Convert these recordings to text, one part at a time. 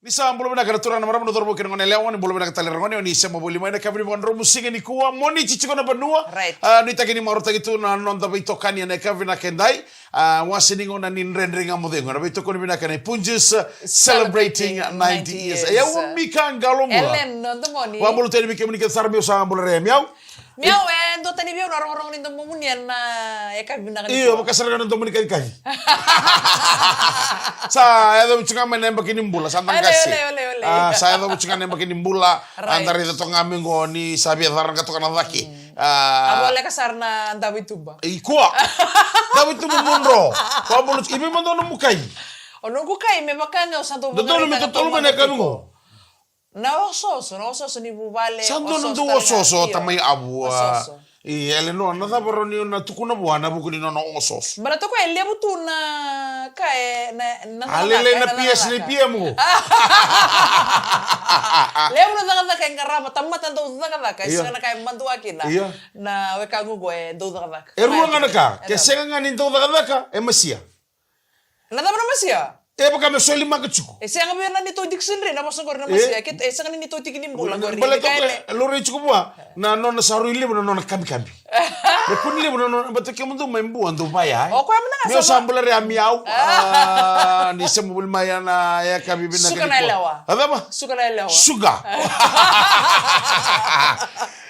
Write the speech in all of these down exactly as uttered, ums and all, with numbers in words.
Ni sa bula vinaka na turaga na marama na cauravou kei na gone yalewa, ni bula vinaka tale na gone, o ni sema voli mai na yakavi ni vakadromu siga nikua, Moniti tiko na vanua. Right. Ah, nuitaki ni marautaki tu na noda veitokani ena yakavi vinaka edai. Ah, wase ni gauna ni Dredre Ga Mo Cegu, na veitokoni vinaka nei Punjas, celebrating ninety years. Celebrating ninety years. E au o Mika Qalo Bula. Ellen, noda moni. Vakabula tale vei kemuni kece sara, meu sa bula re, meu. Meu, e dua tani vei au na rogorogo ni domomuni ena yakavi vinaka nikua. Io, vaka sara ga na domo ni kacikaci. Sa yaco tiko ga mai na yabaki ni bula, sa da qase. Ole, ole, ole, ole. Ah, sa yaco tiko ga na yabaki ni bula. Right. A da raica toka ga mai qo ni sa via cara ga toka na cake. Mm. Ah. A voleka sara na davo i tuba. I kua. Davo i tuba mo dro. Vakabula tiko, i vei mada o nomu kai? O noqu kai, me vaka ga au sa dau vakaraitaka. Dodonu me totolo mai na yakavi qo. Na osooso, na osooso ni vuvale, sa dua na dau osooso, tamai avu, a, osooso. I Elenoa, na cava rawa ni o na tukuna vua ena vuku ni nona osooso? Baleta o koya e levu tu na ka e, na, na cakacaka, na P S, na P M qo. Levu na cakacaka e qarava, tamata dau cakacaka, e sega na ka e madua kina. Io. Na wekaqu qo e dau cakacaka. E rua ga na ka, ke sega ga ni dau cakacaka, e masia. Na cava na masia? E vaka me soli maka tiko. E sega vei na neitou dictionary na vosa qori na masia. E sega ni neitou tiki ni bula qori. Baleta o koya e laurai tiko vua na nona sa rui levu na nona kamikami. Me kua ni levu na nona, baleta kemudou mai Bua dou vaya, e? O koya mada ga. Meu sa bula re, a, miau. A, ni sema voli mai ena yakavi vinaka nikua. Suka na yalewa. A cava? Suka na yalewa. Suka.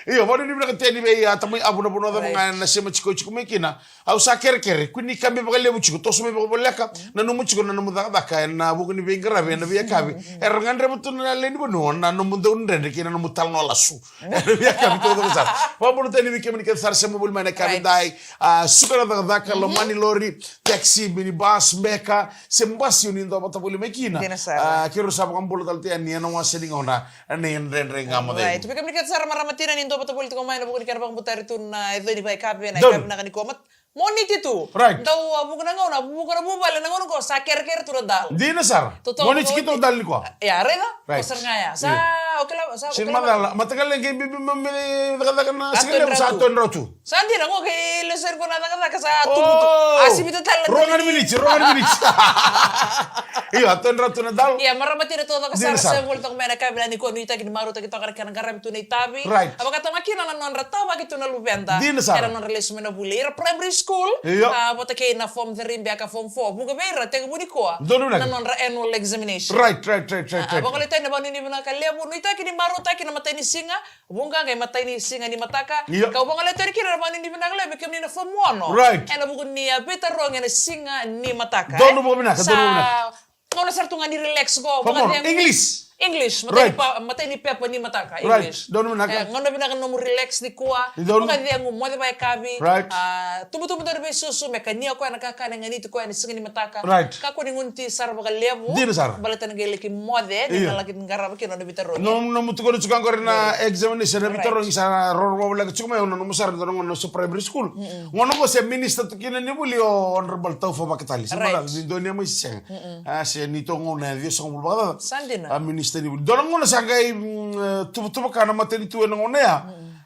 Io, vakanuinui vinaka teni vei, a, tamai avu na vanua cava ga ena sema tiko, tiko mai kina. Au sa kerekere, kua ni kabi vakalevu tiko, toso mai vakavoleka, nanuma tiko na nomu cakacaka ena vuku ni veiqaravi ena veiyakavi. Era gadreva tu na lewe ni vanua na nomu dau dredre kei na nomu talanoa lasu. Ena veiyakavi taucoko sara. Vakabula tani vei kemuni kece sara sema voli mai na yakavi dai. A, suka na cakacaka, lomani lori, taxi, minibus, beka, se basi o ni dau vata voli mai kina. Dina sara. A, keirau sa vakabula tale tu yani ena wase ni gauna nei Dredre Ga Mo Cegu. Right. Vei kemuni kece sara marama tina ni dau vata voli tiko mai ena vuku ni kena vakabutari tu na yaco ni veiyakavi ena yakavi vinaka nikua. Moniti tu. Right. Dau a vuku na gauna, vuku na vuvale na gauna qo sa kerekere tu na dal. Dina sara. Moniti keitou dal nikua. Ia, raica? Right. Ko sara ga ya. Sa, o kila, sa, o kila. Mataqali qai bibi me cakacaka na siga levu sa todrau tu. Sa dina, qo kei lesu yani qo na cakacaka sa tubu tu. A sivita tale na. Rua ga na miniti, rua ga na miniti. Io, a todrau tu na dal. Ia, marama tina taucoko sara, sema voli toka mai na yakavi vinaka nikua, nuitaki ni marautaki toka na kena qaravi tu na itavi. Right. A vakatama kina na nodra tavaki tu na luveda. Dina sara. Ena nodra lesu mai na vuli. Ira primary school. Io. A, vata kei na form three beka form four. Vuqa vei ira tekivu nikua. Donu vinaka. Na nodra annual examination. Right, right, right, right. A, right. Vakaletai na vakanuinui vinaka levu. Nuitaki ni marautaki na matai ni siga. Vuqa qai matai ni siga ni mataka. Io. Kau vakaletai kina na vakanuinui vinaka levu vei kemuni na form one. Right. Ena vuku ni, a, veitarogi ena siga ni mataka. Donu vakavinaka, donu vakavinaka. Gauna sara tu ga ni relax qo, vakacegu. English. English, matai ni pa-, matai ni pepa ni mataka, English. Right. Donu vinaka. E, gauna vinaka nomu relax nikua, vakacegu, moce vakayakavi. Right. A, tubutubu donu veisusu, me kania o koya na kakana e ganiti koya ena siga ni mataka. Right. Kakua ni gunuti sara vakalevu. Dina sara. Baleta na qai laki moce, ni na laki qarava kina nona veitarogi. Nomu, nomu tukuna tiko qori na examination, na veitarogi sa roro voleka tiko mai, o na nomu sara, dua na gauna sa primary school. Gauna qo se minister tu kina ni vuli o Honorable Taufa Vakatali. Right. Sa mada, ni donia mai se sega. A, se ni toqo na ciwasagavulu vakacaca. Sa dina. A, minister ni vuli. Dua na gauna sa qai, mm, e, tuvatuva ka na matanitu ena gauna ya.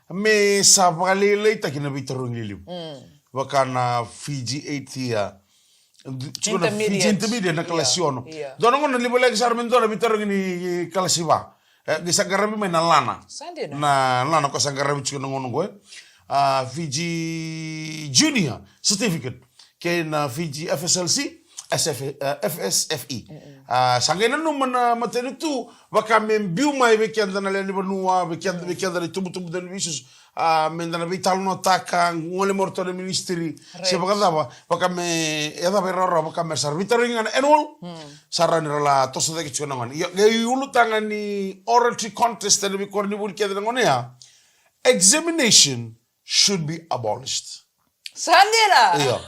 Me sa vakalailaitaki na veitarogi lelevu. Vaka na Fiji eight ya. Tiko na Fiji Intermediate. Intermediate na kalasi ono. Ia, ia. Dua na gauna ni voleka sara me dua na veitarogi ni kalasi va. E, qai sa qaravi mai na Lana. Sa dina. Na Lana ko sa qaravi tiko na gauna qo, e. A, Fiji Junior Certificate. Kei na Fiji F S L C, S F, e, F S F E. A, sa qai nanuma na matanitu, vaka me biu mai vei keda na lewe ni vanua, vei keda, vei keda na itubutubu dau ni veisusu. A, meda na veitalanoataka, gole mai o ratou na ministry, se vakacava, vaka me, e cava e rawarawa, vaka me sa ra veitarogi ga na annual, sa rawa ni ra la toso cake tiko na gone. Ia, qai ulutaga ni oratory contest ena veikoronivuli kece na gauna ya, examination should be abolished. Sa dina. Io.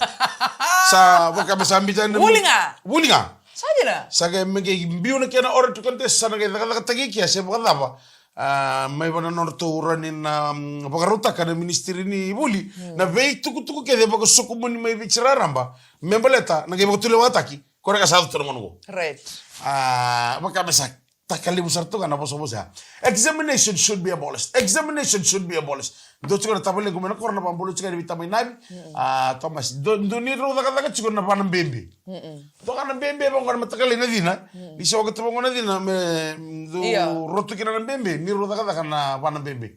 Sa vaka me sa biuta na vuli ga. Vuli ga. Sa dina. Sa qai me qai biu na kena oratory contest, sa na qai cakacakataki kea se vakacava. A, mai vua na nodratou rawa ni na, mm, vakarautaka na ministry ni vuli. Na veitukutuku kece vakasokumuni mai Viti raraba. Me baleta, na qai vakatulewataki. Ko na ka sa tu na gauna qo. Right. A, vaka me sa Taka levu sara tu ga na vosavosa ya. Examination should be abolished. Examination should be abolished. Dua tiko na tavalequ mai na koro na vabolo tiko yani vei tamai Navi. A, Thomas. Dua, dua ni rau cakacaka tiko na vana bebe. Dua ga na bebe vaqo na mataqali na cina. Ni se waka tu vaqo na cina me, dua rotu kina na bebe. Ni rau cakacaka na vana bebe.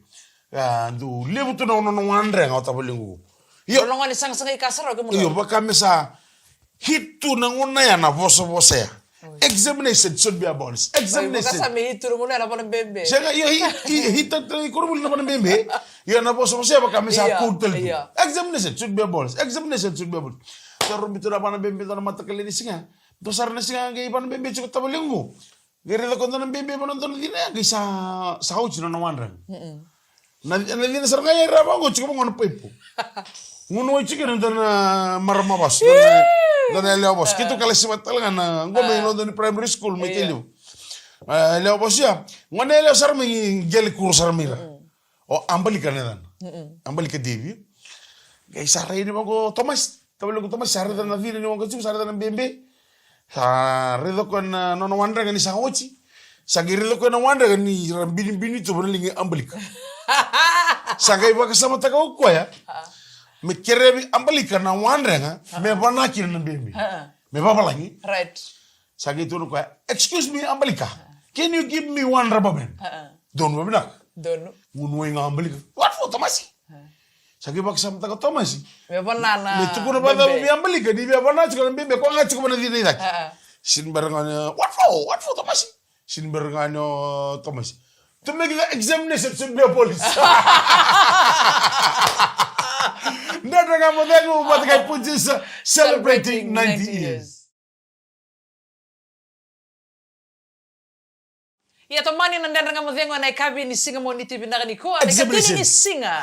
A, dua levu tu na nona wadrega o tavalequ. Io. Logani sagasaga i ka sara o ke muna. Io, vaka me sa hit tu na gauna ya na vosavosa ya. Examination should be abolished. Examination. Vaka sa me hit tu na gauna ya na vana bebe. Sega, io, hit, hit, hit tu na koronivuli na vana bebe. Io, na vosavosa ya vaka me sa cool tale tu. Examination should be abolished. Examination should be abolished. Sa robi tu na vana bebe, dua na mataqali ni siga. Dua sara na siga qai vana bebe tiko tavalequ. Qai raica ko dua na bebe vana dua na cina ya, qai sa, sa oti na nona wadrega. Na, na cina sara ga ya e ra vaqo, tiko vaqo na paipo. Gunu wai tiko na dua na marama vasu, dua na, dua na yalewa vasu. Keitou kalasi vata tale ga na, qo mai Lodoni Primary School, mai Tailevu. A, yalewa vasu ya. Gone yalewa sara mai qele kuro sara mai ra. O Ambalika na yacana. Ambalika Devi. Qai sa rai yani vaqo Thomas. Tavalequ Thomas, sa raica na cina ni waqa tiko, sa raica na bebe. Sa raica koya na nona wadrega ni sa oti. Sa qai raica koya na wadrega ni ra binibini tu vana liga i Ambalika. Sa qai vakasamataka o koya me kerea vei Ambalika na wadrega me vana kina na bebe. Me vavalagi. Right. Sa qai tukuna o koya, "Excuse me, Ambalika. Can you give me one rubber band?" Donu vavinaka. Donu. Gunu wai ga Ambalika. "What for, Tomasi?" Sa qai vakasamataka o Tomasi. Me vana na. Me tukuna vata vei Ambalika, ni via vana tiko na bebe, ko ga tiko vana cina i cake. Sini bera ga ni, "What for? What for, Tomasi?" Sini bera ga ni o Tomasi. "To make the examination should be abolished." Dredre Ga Mo Cegu, vata kei Punjas, celebrating ninety years. Ia, tomani na Dredre Ga Mo Cegu ena yakavi ni siga Moniti vinaka nikua, na ikatini ni siga.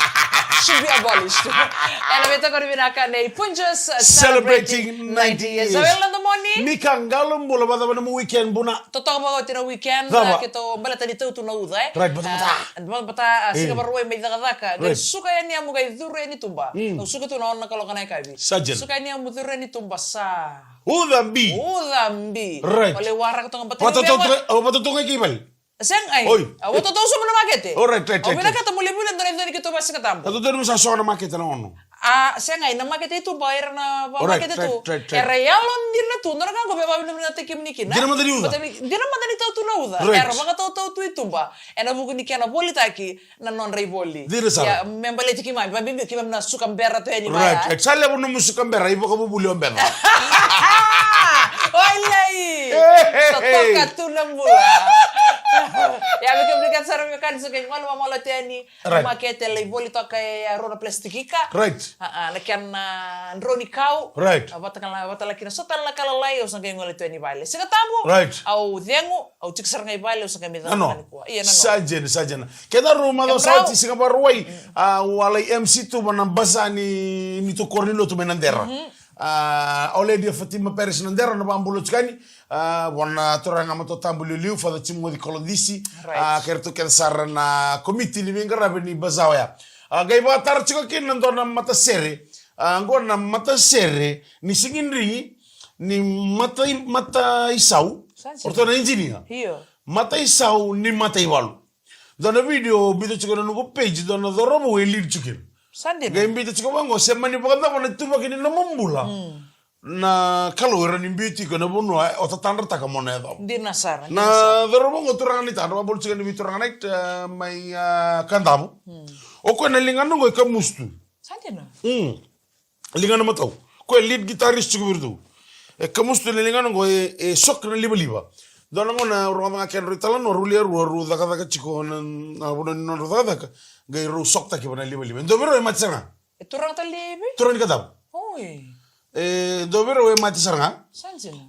Should be abolished. Ena veitokoni vinaka nei Punjas, celebrating ninety years. Sa wele na domoni. Mika, qalo bula, vacava na nomu weekend, buna? Totoka vakaoti na weekend, keitou baleta ni tau tu na uca, e? Right, batabata. Batabata, siga Vakarauwai mai cakacaka. Qai suka yani yamu qai curu yani tuba. Au suka tu na ono na kaloko na yakavi. Sa dina. Suka yani yamu, curu yani tuba sa Ucabi. Ucabi. Right. O lai waraka toka bata ni vema. Vatatoka, o vatatoka i kei vale. Sega ai. Oi. A vatatoka sobu na makete. Oh, right, right, right. Au vinakata mo lai vuli dua na iconi keitou vakasigatabu. Vatatoka ni sa sogo na makete na ono. A, sega ai, na makete i tuba, era na vakamakete tu. Right, right, right. Era yalo dina tu, dua na ka qo me vavinavinakataki kemuni kina. Dina mada ni uca. Dina mada ni tau tu na uca. Right. Era vakatautau tu i tuba. Ena vuku ni kena volitaki na nodra ivoli. Dina sara. Ia, me baleti keimami, vakabibi keimami na suka bera tu yani vaya. Right, right. Sa levu nomu suka bera, ivakavuvuli o bera. Oi lai! Hey, hey, hey. Sa toka tu na bula. Ia, me kemuni kece sara me kani sa qai gole vakamalua tu yani. Right. Makete lai voli toka e rua na plastic ika. Right. A, a, na kena, a, drau ni kau. Right. A, vata kala, vata kala kina so tale na ka lalai, au sa qai gole tu yani vale. Siga Tabu. Right. Au cegu, au tiko sara ga i vale, au sa qai mai cakava nikua. Ia, na noa. Sa dina, sa dina. Keda rau macawa sa oti, siga Vakarauwai. A, au a lai M C tu vua na bazaar ni, ni tu koro ni lotu mai Nadera. A, Our Lady of Fatima Parish Nadera, na vakabula tiko yani. A, vua na turaga matautabu liuliu, Father Timothy Kolodisi. Right. A, kei ratou kece sara na komiti ni veiqaravi ni bazaar oya. A, qai vakatara tiko kina na dua na matasere. A, qo na matasere ni sigidrigi ni mata i, mata i sau. Sa dina. O ratou na engineer. Io. Mata i sau ni mata i valu. Dua na video biuta tiko na noqu page, dua na cauravou e lead tiko kina. Sa dina. Qai biuta tiko vaqo, se mani vakacava na ituvaki ni nomu bula. Na Kalou e rawa ni biuti iko ena vanua o tatadrataka mo na yacova. Dina sara, dina sara. Na cauravou qo, turaga ni tadra, vakabula tiko ni vei turaga na ita, e, mai, e, Kadavu. O koya na ligana qo e kamusu tu. Sa dina. Ligana matau. Koya e lead guitarist tiko vei iratou. E kamusu tu na ligana qo, e, e shock na livaliva. Dua na gauna rau rogoca ga kedrau italanoa, rau lewe rua, rau cakacaka tiko na, na vanua ni nodrau cakacaka. Qai rau shock-taki va na livaliva. E dua vei rau e mate sara ga. E turaga tale ni vei? Turaga ni Kadavu. Oi. E dua vei rau e mate sara ga. Sa dina.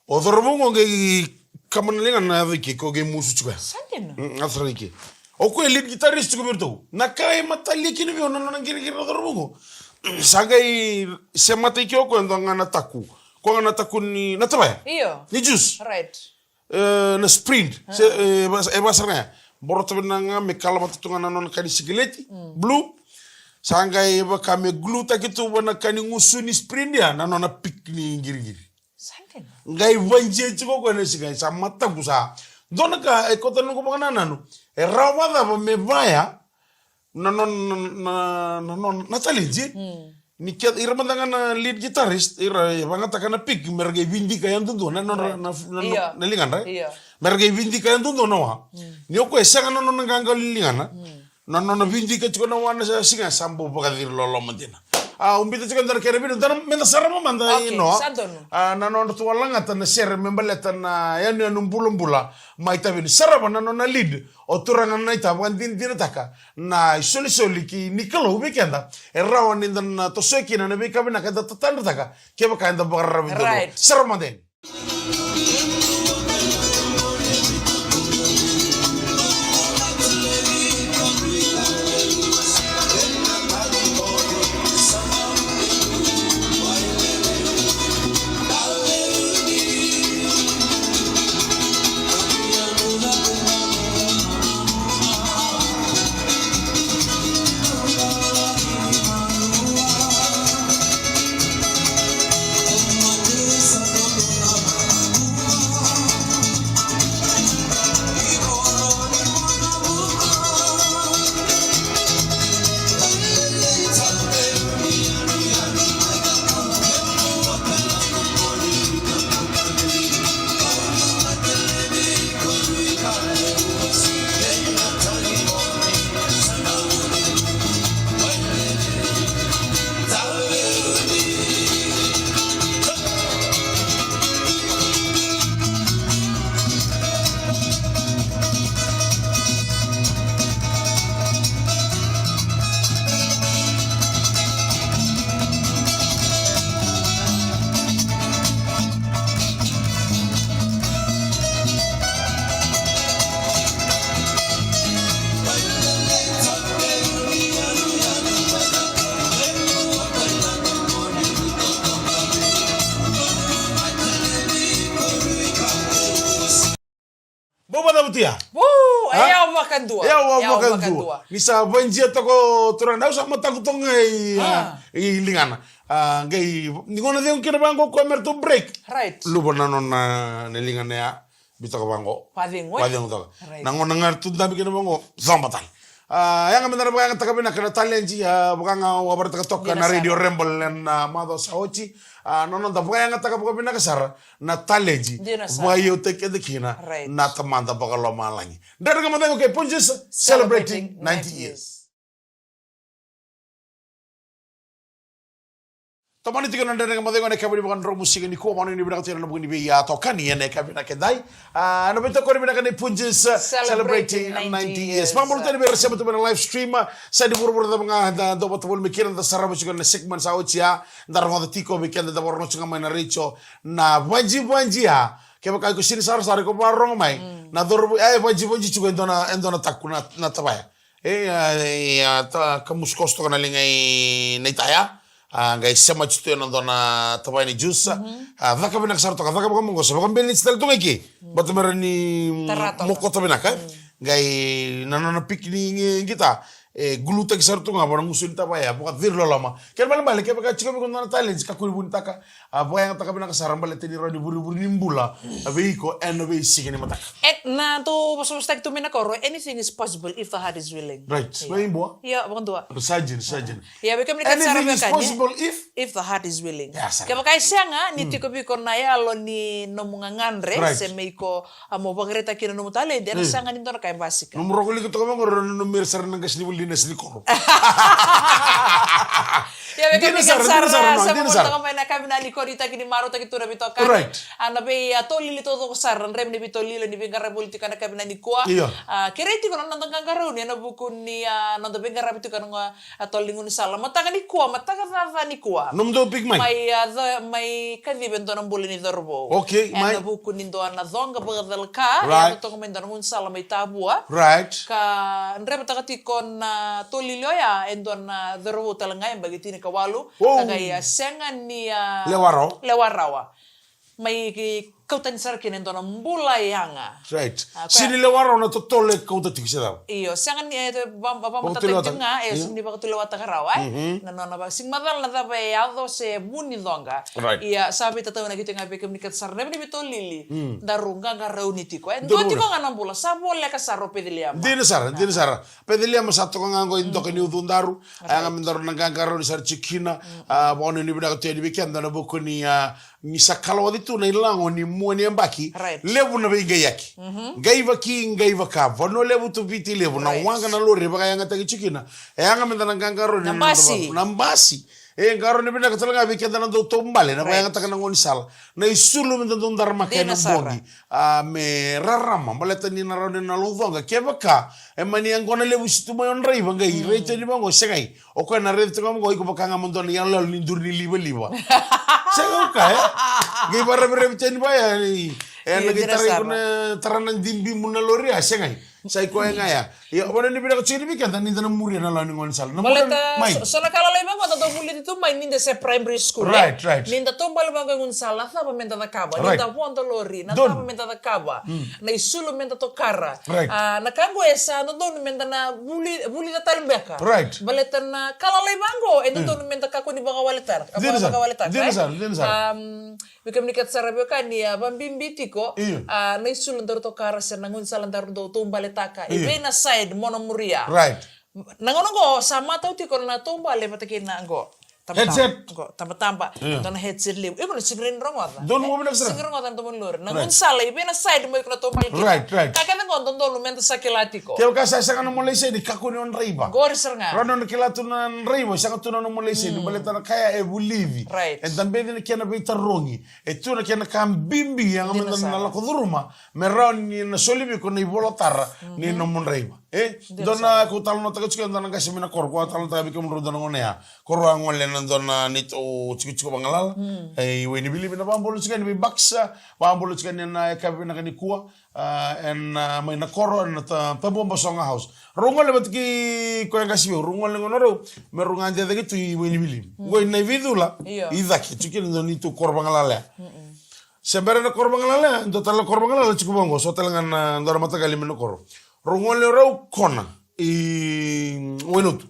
O cauravou qo qai kama na ligana na yaco i ke, ko qai musu tiko ya. Sa dina. Mm, yaco sara i ke. O koya e lead guitarist tiko vei iratou. Na ka e matalia kina vei au na nona qiriqiri na cauravou qo. Sa qai se mata i ke o koya, dua ga na taku. Koya ga na taku ni, na tavaya. Io. Ni juice. Right. E, na Sprint. Se, e, va-, e vaka sara ga ya. Borota vinaka ga me kalamata tu ga na nona ka ni sikileti. Blue. Sa qai vaka me glue-taki tu va na ka ni gusu ni Sprint ya, na nona pick ni qiriqiri. Sa dina. Qai vadia tiko o koya na siga, sa mataku sa Dua na ka e kauta na noqu vakanananu, e rawa vakacava me vaya na nona, na, na, na nona, na taledi. Ni ke ira mada ga na lead guitarist, ira e vagataka na pick me ra qai vidika yadudua na nodra, na, na, na ligadra. Me ra qai vidika yadudua na wa. Ni o koya e sega na nona qaqalo ni ligana, na nona vidika tiko na wa na siga sa bau vakaciri loloma dina. A, au biuta tiko e dua na kena video, da na, me da sarava mada i Noa. A, na nodratou a lagata na sere me baleta na yanuyanu bulabula mai Tavini. Sarava na nona lead, o turaga na ita, vakadinadinataka na isolisoli ki ni Kalou vei keda. E rawa ni da na tosoya kina na veika vinaka eda tatadrataka kevaka eda vakararavi donu. Sarava mada yani. Bau vakacava tu ya? Vou, e yawa vakadua. E yawa vakadua. Ni sa vaidia toka o turaga, au sa mataku toka ga i, a, i ligana. A, qai, ni gauna cegu kina vaqo koya me ratou break. Luva na nona, na ligana ya. Biu toka vaqo. Vacegu, e? Vacegu toka. Na gauna ga ratou dabe kina vaqo, coba tale. A, yaga me da na vakayagataka vinaka na taledi, a, vaka ga au a vakaraitaka toka na Radio Rebel ena, a, macawa sa oti. A, na noda vakayagataka vakavinaka sara na taledi. Vakaiyautaki keda kina na Tamada vakalomalagi. Dredre Ga Mo Cegu kei Punjas, celebrating ninety years. Tomani tiko na Dredre Ga Mo Cegu ena yakavi ni vakadromu siga nikua, vakanuinui vinaka tiko na vuku ni vei, a, tokani ena yakavi vinaka edai. A, na veitokoni vinaka ni Punjas, celebrating ninety years. Vakabula tale vei ira sema tu mai na live stream, a, sa ni vuravura cava ga da dau vata voli mai kina, da sarava tiko na segment sa oti ya, da rogoca tiko vei keda da vakarorogo tiko ga mai na retio, na vajivaji ya. Kevaka iko sini sarasara iko vakarorogo mai, na cauravou, e, vajivaji tiko e dua na, e dua na taku na, na tavaya. E, a, e, a, ta, kamusu koso toka na liga i na itaya. A, qai sema tu ena dua na tavaya ni juice. A, caka vinaka sara toka, caka vakamoqoso, vakabaleti tale tu ga i ke. Baleta me rawa ni mokota vinaka, e. Qai na nona pick ni gita, e, gulutaki sara tu ga vua na gusu ni tavaya, vakaciriloloma. Kena ibalebale, kevaka tiko vei iko na taledi, kakua ni vunitaka. A, vakayagataka vinaka sara baleta ni rawa ni vurevure ni bula vei iko ena veisiga ni mataka. E, na tou vosavosataki tu mai na koro, anything is possible if the heart is willing. Right. Io. Mai Bua? Io, vakadua. Sa dina, sa dina. Io, vei kemuni kece sara vei kani. Anything is possible if? If the heart is willing. Kevaka e sega ni tiko vei iko na yalo ni nomu gagadre, se me iko a mo vakaraitaka kina nomu taledi, ena sega ni dua na ka e basika. Nomu rogo liki toka vaqori, nomu ira sara na qasenivuli ni nasi ni koro. Ia, vei kemuni kece sara, sema toka mai na yakavi nikua, ni taki ni marautaki tu na veitokani. A, na vei, a, tolili taucoko sara, na draiva ni veitolili ni veiqaravi voli tiko ena yakavi nikua. A, kerei tiko na noda qaqarauni ena vuku ni, a, noda veiqaravi tiko ena, a, tolili ni sala. Mataka nikua, mataka caca nikua. Nomudou pick mai. Mai, a, mai kacivi e dua na bula ni cauravou. Okay, mai. Ena vuku ni dua na coqa vakacalaka, e toka mai dua na gaunisala mai Tavua. Ka draivataka tiko na tolili oya e dua na cauravou tale ga, e yabaki tinikawalu. Ka qai a sega ni a lewa rawa. Mai ki Kau tani sara kina e dua na bula yaga. Right. A, koya. Sega ni lewa rawa na totolo e kauta tiko se cava. Io, sega ni, e, va-, va-, vakamatata tiko ga, e, sega ni vakatulewataka rawa, e. Mhm. Na nona va-, sega ni macala na cava e yaco se vu ni coqa. Right. Ia, sa veitataunaki tiko ga vei kemuni kece sara na veiveitolili. Mm. Daru qaqarauni tiko, e. Dua tiko ga na bula, sa voleka sara o Peceliema. Dina sara, dina sara. Peceliema sa toka ga qo e doka ni ucudaru. Right. A yaga me daru na qaqarauni sara tiko kina. Mm. A, vakanuinui vinaka tu yani vei keda na vuku ni, a, ni sa kalawaci tu na ilago ni mua ni yabaki. Right. Levu na veiqaiyaki. Mhm. Qai vaki, qai vaka. Vanua Levu tu Viti Levu. Na waqa na lori vakayagataki tiko kina. E yaga me da na qaqarauni na basi. Na basi. E qarauni vinaka tale ga vei keda na dau taubale na vakayagataka na gaunisala. Na isulu me da dau daramaka ena bogi. A, me rarama, baleta ni na rawa ni na laucoqa. Kevaka e mani yaqona levu se tu mai o draiva qai rai tu yani vaqo, segai. O koya na raica tu ga mo qo, iko vaka ga mo dua na iyaloyalo ni duru ni livaliva. Sega o koya, e? Qai varaviravi tu yani vaya, e, e na qai tara iko na, tara na dibimu na lori, a, segai. Sa i koya ga ya. Ia, vakanuinui vinaka tiko yani vei keda ni da na muria na lawa ni gaunisala. Na baleta, so, so na ka lalai vaqo, da dau vulici tu mai ni da se primary school, e? Right, right. Ni da taubale vaqo e gaunisala, na cava me da cakava? Right. Ni da vodo lori, na cava me da cakava? Mm. Na isulu me da tokara. Right. A, na ka qo e sa dodonu me da na vuli, vulica tale beka. Right. Baleta na ka lalai vaqo, e dodonu me da kakua ni vakawaletaka. Dina sara, vakawaletaka, dina sara, dina sara. Am, vei kemuni kece sara vei koya ni a vabibi tiko, io, a, na isulu daru tokara se na gaunisala daru dau taubaletaka. Io. I vei na side mo na muria. Right. Na gauna qo sa matau tiko na taubale vata kei na qo. Tabataba. Headset. Qo, tabataba. Io. Dua na headset levu. Iko na sega ni rogoca. Donu mo vinaka sara. Sega ni rogoca na domo ni lori. Na gaunisala, i vei na side mo iko na taubale kina. Right, right. Ka kece qo dodonu me da sa kila tiko. Kevaka sa sega na nomu laiseni, kakua ni o draiva. Qori sara ga. Rawa ni o na kila tu na draiva, sega tu na nomu laiseni. Mm. Baleta na ka ya e vulici. Right. E dabeci na kena veitarogi. E tu na kena ka bibi, yaga me da na lako curuma. Me rawa ni na soli vei iko na ivolatara ni nomu draiva. E? Dua na, kau talanoataka tiko e dua na qase mai na koro, kau a talanoataka vei kemudrau dua na gauna ya. Koro a gole na dua na neitou tikotiko vagalala. Mm. E, i Wainivilivi, na vakabula tiko yani vei Baksa, vakabula tiko yani ena yakavi vinaka nikua. A, ena, a, mai na koro, ena ta-, Tabuaba Soga House. Rau gole vata kei koya qase vei au, rau gole na gauna rau, me rau gade cake tu i Wainivilivi. Mm. Qo i Naivicula, io, i cake, tiko kina dua neitou koro vagalala ya. Mm-mm. Se bera na koro vagalala ya, dua tale na koro vagalala tiko vaqo, so tale ga na dua na mataqali mai na koro. Rau gole rau kona i Wailotu.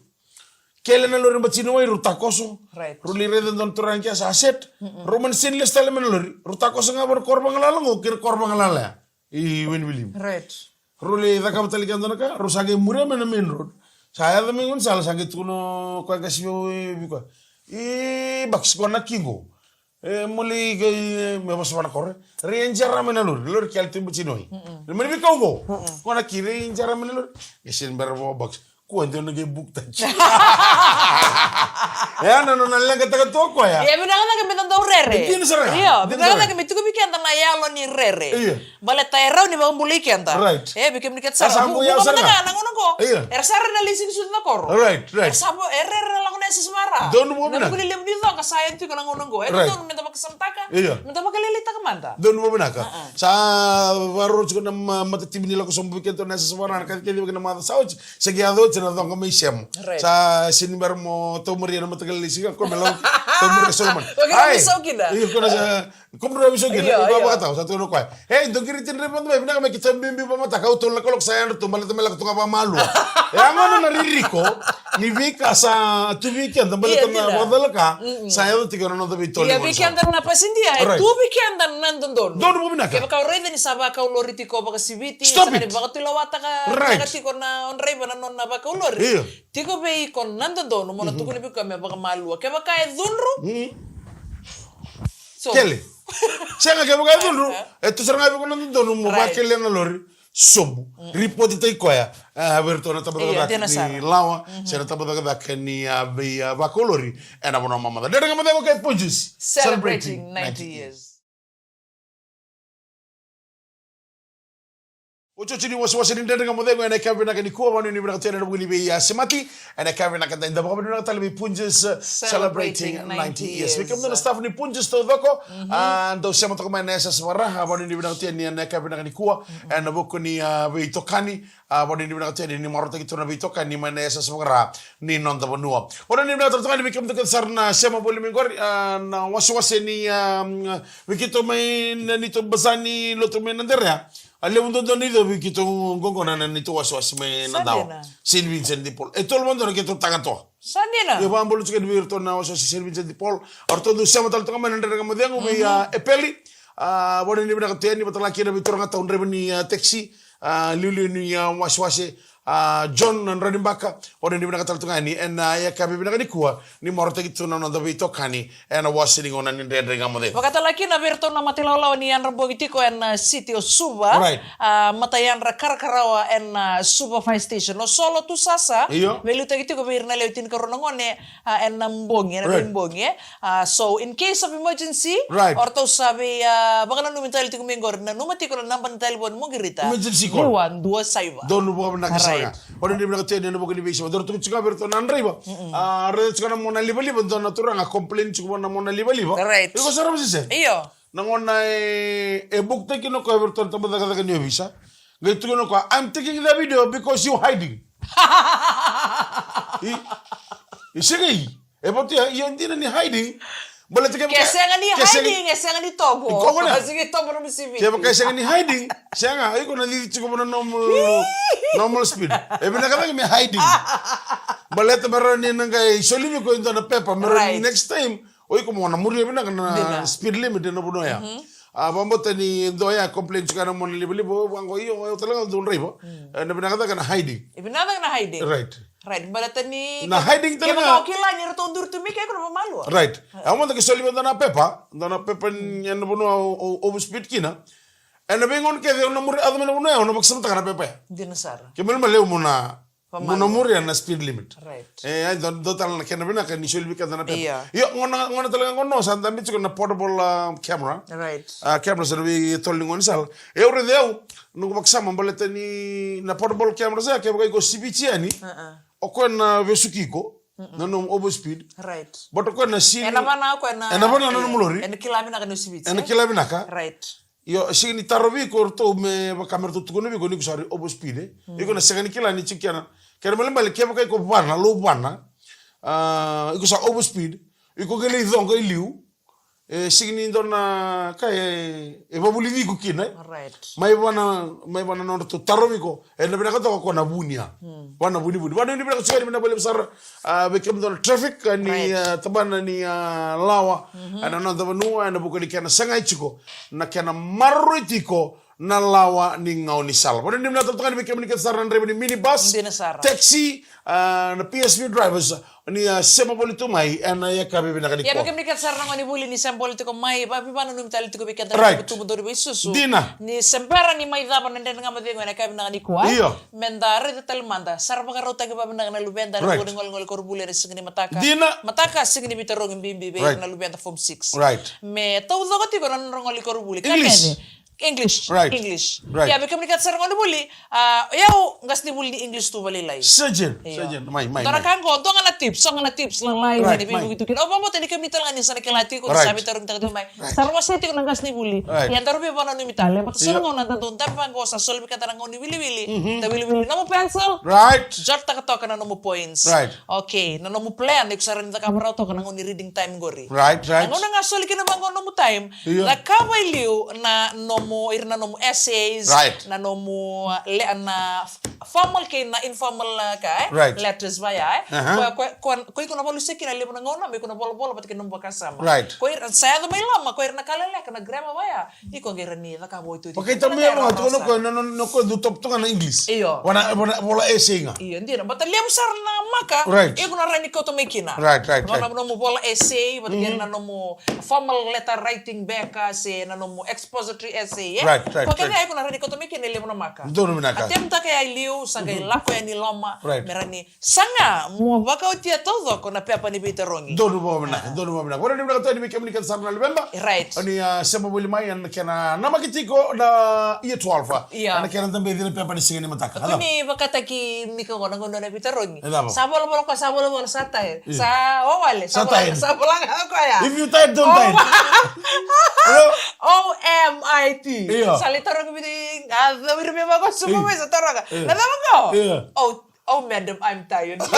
Kele na lori Batiniwai, rau takoso. Right. Rau lai raica dua na turaga kea sa set. Mm-mm. Rau mani sega ni lesu tale mai na lori. Rau takoso ga vua na koro vagalala qo kei na koro vagalala ya i Wainivilivi. Right. Rau lai cakava tale kea dua na ka, rau sa qai muria mai na main road. Sa yaco mai gaunisala, sa qai tukuna o koya qase vei au, e, vei koya. I Baksa, qo na ki qo. E, mo lai qai, e, me vosa vua na koro. Rau jera mai na lori, lori kele tu i Batiniwai. Mm-mm. Mani veikau qo. Mm-mm. Qo na ki, rau jera mai na lori. E sega ni bera vua o Baksa. Kua, dua na qai bukutaki. E, na, na, na leqataka tu o koya. Ia, vinaka cake me da dau rere. Dina sara ga. Io, vinaka cake me tiko vei keda na yalo ni rere. Io. Baleta e rawa ni vakabulai keda. Right. E, vei kemuni keda sara. Sa vu, vu, au sara ga na gauna qo. Io. Era sa rere na lai sega ni sucu na koro. Right, right. Era sa vo, e rere na lako na yasayasa vakaRa. Donu vakavinaka. Na vuku ni levu ni coqa sa yaco tiko na gauna qo. E donu me da vakasamataka. Io. Me da vakalailaitaka mada. Donu vakavinaka. Sa vakarau tiko na ma-, matatimi ni lako sobu vei keda na yasayasa vakaRa na kaci kece vei keda na macawa sa oti. Se qai yaco oti na coqa mai semo. Right. Sa sega ni bera mo tau maria na mataqali ni siga, ko me lau tau maria Solomon. Ko kena mai sau kina. Io, ko na sa, ko me lau sau kina. Io, io. Vakatau, sa tukuna o koya. Ei, dou qiri tini raiva mada mai, vinaka me keitou biubiu vakamataka, au tolu na kaloko sa yadra tu, baleta me lako tu ga vakamalua. E a gauna na ririko ni veika sa tu vei keda, baleta na vakacalaka, sa yaco tiko na noda veitoli. Ia vei keda na pasidia, e tu vei keda na dodonu. Donu vakavinaka. Kevaka o raica ni sa vakau lori tiko vakasiviti, sa ni vakatulewataka tiko na o draiva na nona vakau lori. Io. Tiko vei iko na dodonu, mo na tukuna vei koya me vakamalua. Kevaka e cudru, so. Kele. Sega, kevaka e cudru, e tu sara ga vei iko na dodonu mo vakelea na lori, sobu. Ripotitaki koya, e, vei iratou na tabacakacaka ni lawa, se na tabacakacaka ni, a, vei, a, vakau lori ena vanua mamaca. Dredre Ga Mo Cegu kei Punjas. Celebrating ninety years. Otioti ni wasewase ni Dredre Ga Mo Cegu ena yakavi vinaka nikua, vanuinui vinaka tu yani ena vuku ni vei, a, semati. Ena yakavi vinaka edaidai, vakavinavinaka tale vei Punjas, a, celebrating ninety years. Vei kemudou na staff ni Punjas taucoko, a, dou sema toka mai na S S Vaka Ra, a, vanuinui vinaka tu yani ena yakavi vinaka nikua, ena vuku ni, a, veitokani, a, vanuinui vinaka tu yani ni marautaki tu na veitokani mai na S S Vaka Ra ni noda vanua. Vanuinui vinaka tale toka yani vei kemudou kece sara na sema voli mai qori, a, na wasewase ni, a, vei keitou mai na neitou baza ni lotu mai Naderea. A levu duadua ni icovi keitou oqo na neitou wasewase mai Nadawa. Saint Vincent de Paul. E tolu mada na keitou tagatoa. Sa dina. Io, vakabula tiko yani vei iratou na wasewase Saint Vincent de Paul. O ratou dau sema tale toka mai na Dredre Ga Mo Cegu vei, a, Epeli. A, vanuinui vinaka tu yani vata kei na veituraga tau draiva ni, a, taxi. A, liuliu ni, a, wasewase. A, John na Dranibaka. Vanuinui vinaka tale toka yani ena yakavi vinaka nikua ni marautaki tu na noda veitokani ena wase ni gauna ni Dredre Ga Mo Cegu. Vakatale kina vei iratou na matailawalawa ni yadra bogi tiko ena, a, city o Suva. Right. A, matayadra Karakarawa ena, a, Suva Fire Station. O Solo Tusasa, io, veiliutaki tiko vei ira na lewe tinikarua na gone, a, ena bogi, ena, right, bogi, e. A, so, in case of emergency, right, o ratou sa vei, a, vakananumi tale tiko mai qori, nanuma tiko na naba ni talevoni mo qirita. Emergency call. Rua, dua, saiva. Donu vakavinaka sara ga. Right. Vanuinui vinaka tu yani ena vuku ni veisema. Dou tukuna tiko ga vei iratou na draiva. Mm-mm. A, raica tiko na mona livaliva, dua na turaga complain tiko vua na mona livaliva. Right. Iko sara vasese? Io. Na gauna e, e book taki na koya vei iratou na tabacakacaka ni ovisa. Qai tukuna o koya, "I'm taking the video because you hiding." I, i sega i. E vatu ya, io, dina ni hiding. Baleta ke, ke sega ni, ke sega hiding, e sega ni tovo. Iko gona. Sega ni tovo na misiviti. Ke, ke sega ni hiding. Sega, iko na cici tiko vua na normal, normal speed. E vinaka cake me hiding. Baleta me rawa ni na qai soli vei iko e dua na pepa. Me rawa ni, right, next time o iko mo na muria vinaka na, dina, speed limit ena vanua ya. Mhm. A, vakabauta ni dua ya complain tiko na mona livaliva, o vaqo, io, o tale ga dau draiva. Mm. E, na vinaka cake na hiding. E vinaka cake na hiding. Right. Right, baleta ni na hiding tale ga. Kevaka o kila ni ratou duri tu mai ke, iko na vamalua. Right. E, au mada ke soli vei dua na pepa, dua na pepa ni ena vanua o, o, overspeed kina. Ena veigauna kece au na muri, yaco mai na vanua ya, au na vakasamataka na pepa ya. Dina sara. Ke malemale au mo na, mo na muria na speed limit. Right. E, ai, dua, dua tale na kena vinaka ni soli vei keda na pepa. Io. Io, gauna, gauna tale ga gauna sa dabe tiko na portable, a, camera. Right. A, camera sa na veitolo ni gaunisala. E, au raica au, noqu vakasama baleta ni na portable camera sa, kevaka iko siviti yani. Uh-uh. O koya na vesuki iko, mm-mm, na nomu overspeed. Right. But o koya na sini. Ena vana o koya na, ena vana na nomu lori. Ena kila vinaka ni o siviti, ena, e? Kila vinaka. Right. Io, sega ni tarovi iko o ratou me vaka me ratou tukuna vei iko ni iko sa overspeed, e? Mm. Iko na sega ni kila ni tiko kina. Kena malemale kevaka iko vana, lou vana. A, iko sa overspeed. Iko qai lai coqa i liu. E sega ni dua na ka e, e vavulici iko kina, e? Right. Mai vua na, mai vua na nodratou tarovi iko, ena vinaka toka ko na vunia. Hmm. Vua na vunivuni. Vanuinui vinaka tiko yani vinaka vakalevu sara, a, vei kemudou na traffic, a, ni, right, a, tabana ni, a, lawa, mhm, ena noda vanua, ena vuku ni kena sagai tiko na kena maroroi tiko na lawa ni gaunisala. Vanuinui vinaka tale toka yani vei kemuni kece sara na draiva ni minibus, dina sara, taxi, a, na P S V drivers, ni, a, sema voli tu mai ena yakavi vinaka nikua. Ia, vei kemuni kece sara na gonevuli ni sema voli tiko mai, vakavinavinaka tale tiko vei keda, right, na tubutubu, dauniveisusu. Dina. Ni se bera ni mai cava na Dredre Ga Mo Cegu ena yakavi vinaka nikua. Io. Meda raica tale mada, sa ra vakarautaki vakavinaka na luveda, right, na vuku ni golegole koronivuli ena siga ni mataka. Dina. Mataka, siga ni veitarogi bibi vei, right, na luveda form six. Right. Me taucoko tiko na nodra gole koronivuli. English. Ka kece. English. Right. English. Right. Ia, vei kemuni kece sara na gonevuli, a, o yau qasenivuli ni English tu vakalailai. Surgeon. Io. Surgeon. Mai, mai, mai. Dua na ka qo, dua ga na tips, so ga na tips lalai, right, ni veivuke tu kina. Au vakabauta ni kemuni tale ga ni sa na kila tiko, right, ni sa veitarogi tiko mai. Right. Sa ra wasea tiko na qasenivuli. Right. Ia daru veivakananumi tale. Vata, io, so na gauna daru dau dabe vaqo, sa soli vei keda na gauna ni wiliwili. Mhm. Da wiliwili nomu pencil. Right. Jot-taka toka na nomu points. Right. Okay, na nomu plan, iko sa rawa ni cakava rawa toka na gauna ni reading time qori. Right, right. Na gauna ga soli kina vaqo nomu time, io, cakava i liu na nomu, ira na nomu essays, right, na nomu, uh, le-, na f-, formal kei na informal, uh, ka, e? Right. Letters vaya, e? Aha. Ko, ko, ko, ko iko na valusia kina levu na gauna, me iko na volavola vata kei na nomu vakasama. Right. Ko ira, sa yaco mai loma, ko ira na ka leleka, na grammar vaya. Iko qai rawa ni cakava oti oti. Vakaitaumia vaqo, tukuna o koya na, na, na koya dau toka tu ga na English. Io. Vana, vana, vola essay ga. Io, dina. Baleta levu sara na maka, right, iko na rawa ni kauta mai kina. Right, right, right. Vana nomu vola essay, vata kei, mhm, na nomu formal letter writing beka, se na nomu expository essay. Right, right. Ko kena iko na rani koto mai kina e levu na maka. Donu vinaka. A temtaka ya i liu sa qai lako yani i loma. Right. Me rani saga mo vakaotia taucoko na pepa ni veitarogi. Donu vakavinaka, donu vakavinaka. Vakanuinui vinaka tu yani vei kemuni kece sara na luveda. Right. Oni a sema voli mai ena kena namaki tiko na year twelve. Ia. Ena kena dabeci na pepa ni siga ni mataka. Ko ni vakataki Mika qo na gauna na veitarogi. Sa volavola ko sa volavola sa tired. Sa wawale sa volavola sa volavola ga ko ya. If you tired, don't tired. O M I T. Sa lai taroga vei a cawiri me vako suka mai sa taroga. Na cava qo? Oh, madam, I'm tired. Sa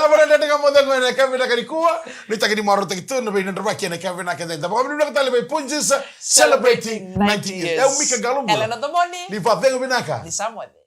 vara dede ka moce qo ena ka vinaka nikua. Ni taka ni marautaki tu na vei na dravaki ena ka vinaka dede. Vakavinaka tale vei Punjas celebrating ninety years. Au Mika Galubu. Elena Domoni. Ni vacegu vinaka. Ni sa moce.